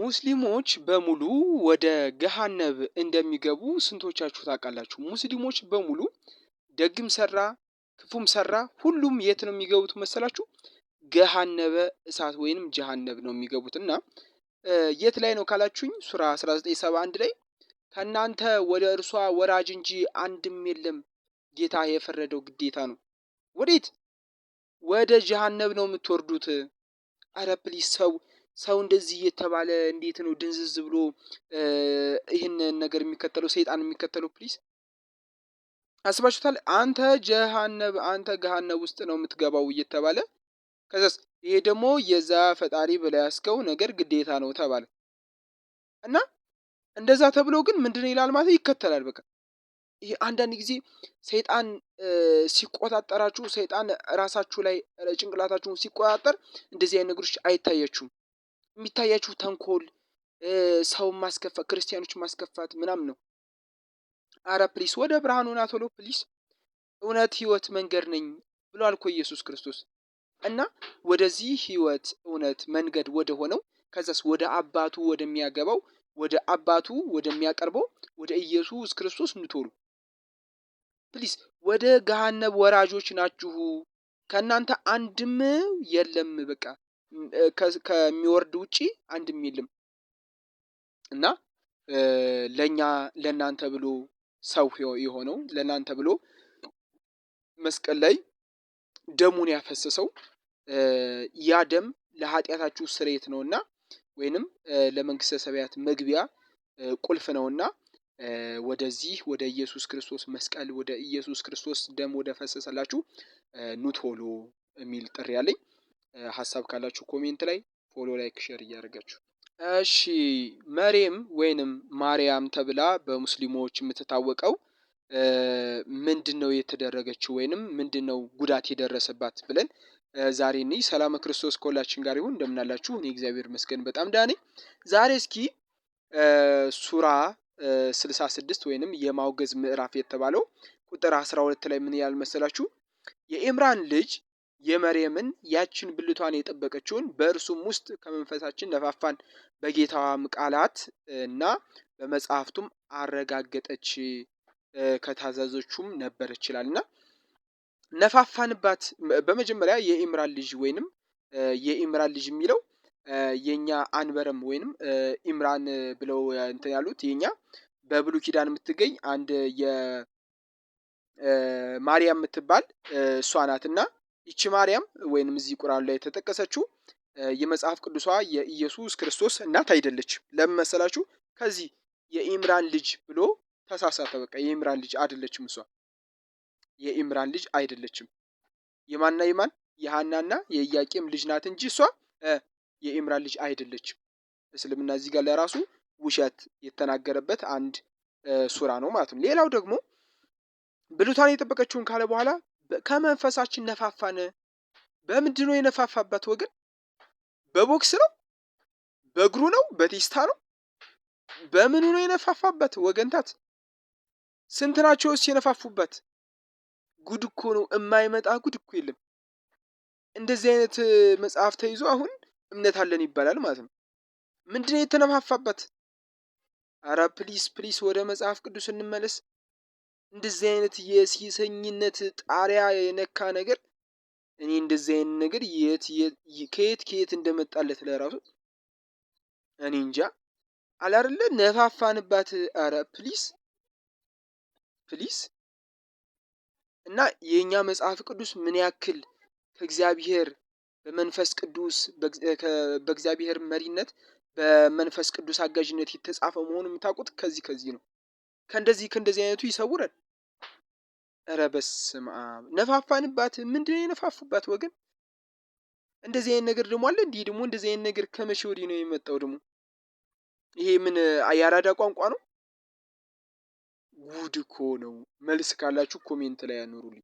ሙስሊሞች በሙሉ ወደ ገሃነብ እንደሚገቡ ስንቶቻችሁ ታውቃላችሁ? ሙስሊሞች በሙሉ ደግም ሰራ ክፉም ሰራ ሁሉም የት ነው የሚገቡት መሰላችሁ? ገሃነበ እሳት ወይንም ጀሃነብ ነው የሚገቡት። እና የት ላይ ነው ካላችሁኝ ሱራ 1971 ላይ ከእናንተ ወደ እርሷ ወራጅ እንጂ አንድም የለም፣ ጌታ የፈረደው ግዴታ ነው። ወዴት? ወደ ጀሃነብ ነው የምትወርዱት። አረ please፣ ሰው ሰው እንደዚህ እየተባለ እንዴት ነው ድንዝዝ ብሎ ይህንን ነገር የሚከተለው፣ ሰይጣን የሚከተለው? Please አስባችሁታል? አንተ ጀሃነብ፣ አንተ ገሃነብ ውስጥ ነው የምትገባው እየተባለ፣ ከዛስ ይሄ ደግሞ የዛ ፈጣሪ ብለህ ያስከው ነገር ግዴታ ነው ተባለ እና እንደዛ ተብሎ ግን ምንድነው ይላል ማለት ይከተላል። በቃ ይሄ አንዳንድ ጊዜ ሰይጣን ሲቆጣጠራችሁ፣ ሰይጣን ራሳችሁ ላይ ጭንቅላታችሁን ሲቆጣጠር እንደዚህ አይነት ነገሮች አይታያችሁም። የሚታያችሁ ተንኮል፣ ሰው ማስከፋት፣ ክርስቲያኖች ማስከፋት ምናምን ነው። አረ please ወደ ብርሃኑ ና ቶሎ please። እውነት፣ ህይወት፣ መንገድ ነኝ ብሏል እኮ ኢየሱስ ክርስቶስ። እና ወደዚህ ህይወት፣ እውነት፣ መንገድ ወደ ሆነው፣ ከዛስ ወደ አባቱ ወደሚያገባው፣ ወደ አባቱ ወደሚያቀርበው ወደ ኢየሱስ ክርስቶስ ኑ ቶሎ please። ወደ ገሃነብ ወራጆች ናችሁ። ከእናንተ አንድም የለም። በቃ ከሚወርድ ውጪ አንድም የለም። እና ለእኛ ለእናንተ ብሎ ሰው የሆነው፣ ለእናንተ ብሎ መስቀል ላይ ደሙን ያፈሰሰው፣ ያ ደም ለኃጢአታችሁ ስርየት ነውና ወይንም ለመንግስተ ሰማያት መግቢያ ቁልፍ ነውና ወደዚህ ወደ ኢየሱስ ክርስቶስ መስቀል፣ ወደ ኢየሱስ ክርስቶስ ደም ወደ ፈሰሰላችሁ ኑ ቶሎ የሚል ጥሪ አለኝ። ሀሳብ ካላችሁ comment ላይ follow፣ like፣ share እያደረጋችሁ። እሺ፣ መሬም ወይንም ማርያም ተብላ በሙስሊሞች የምትታወቀው ምንድን ነው የተደረገችው ወይንም ምንድን ነው ጉዳት የደረሰባት ብለን ዛሬ እኔ ሰላመ ክርስቶስ ከሁላችን ጋር ይሁን። እንደምናላችሁ? እኔ እግዚአብሔር ይመስገን በጣም ደህና ነኝ። ዛሬ እስኪ ሱራ 66 ወይንም የማውገዝ ምዕራፍ የተባለው ቁጥር 12 ላይ ምን ያህል መሰላችሁ? የኢምራን ልጅ የመርየምን ያችን ብልቷን የጠበቀችውን በእርሱም ውስጥ ከመንፈሳችን ነፋፋን፣ በጌታዋም ቃላት እና በመጽሐፍቱም አረጋገጠች፣ ከታዛዦቹም ነበረች ይላል። እና ነፋፋንባት። በመጀመሪያ የኢምራን ልጅ ወይንም የኢምራን ልጅ የሚለው የኛ አንበረም ወይንም ኢምራን ብለው እንትን ያሉት የኛ በብሉይ ኪዳን የምትገኝ አንድ የማርያም የምትባል እሷ ናትና ይቺ ማርያም ወይንም እዚህ ቁርአን ላይ የተጠቀሰችው የመጽሐፍ ቅዱሷ የኢየሱስ ክርስቶስ እናት አይደለችም። ለምን መሰላችሁ? ከዚህ የኢምራን ልጅ ብሎ ተሳሳተ። በቃ የኢምራን ልጅ አይደለችም፣ እሷ የኢምራን ልጅ አይደለችም። የማንና የማን? የሐናና የኢያቄም ልጅ ናት እንጂ እሷ የኢምራን ልጅ አይደለችም። እስልምና እዚህ ጋር ለራሱ ውሸት የተናገረበት አንድ ሱራ ነው ማለት ነው። ሌላው ደግሞ ብልቷን የጠበቀችውን ካለ በኋላ ከመንፈሳችን ነፋፋን። በምንድን ነው የነፋፋባት ወገን? በቦክስ ነው? በእግሩ ነው? በቴስታ ነው? በምኑ ነው የነፋፋበት ወገንታት? ስንት ናቸውስ የነፋፉበት? ጉድ እኮ ነው። የማይመጣ ጉድ እኮ የለም። እንደዚህ አይነት መጽሐፍ ተይዞ አሁን እምነት አለን ይባላል ማለት ነው። ምንድነው የተነፋፋበት? አረ please please ወደ መጽሐፍ ቅዱስ እንመለስ። እንደዚህ አይነት የሴሰኝነት ጣሪያ የነካ ነገር፣ እኔ እንደዚህ አይነት ነገር የት ከየት ከየት እንደመጣለት ለራሱ እኔ እንጃ። አላርለ ነፋፋንባት። አረ please please። እና የእኛ መጽሐፍ ቅዱስ ምን ያክል ከእግዚአብሔር በመንፈስ ቅዱስ፣ በእግዚአብሔር መሪነት፣ በመንፈስ ቅዱስ አጋዥነት የተጻፈ መሆኑን የምታውቁት ከዚህ ነው። ከእንደዚህ ከእንደዚህ አይነቱ ይሰውረን። ኧረ በስመ አብ፣ ነፋፋንባት። ምንድን ነው የነፋፉባት ወገን? እንደዚህ አይነት ነገር ደግሞ አለ። እንዲህ ደግሞ እንደዚህ አይነት ነገር ከመቼ ወዲህ ነው የመጣው ደግሞ? ይሄ ምን የአራዳ ቋንቋ ነው? ጉድ እኮ ነው። መልስ ካላችሁ comment ላይ ያኖሩልኝ።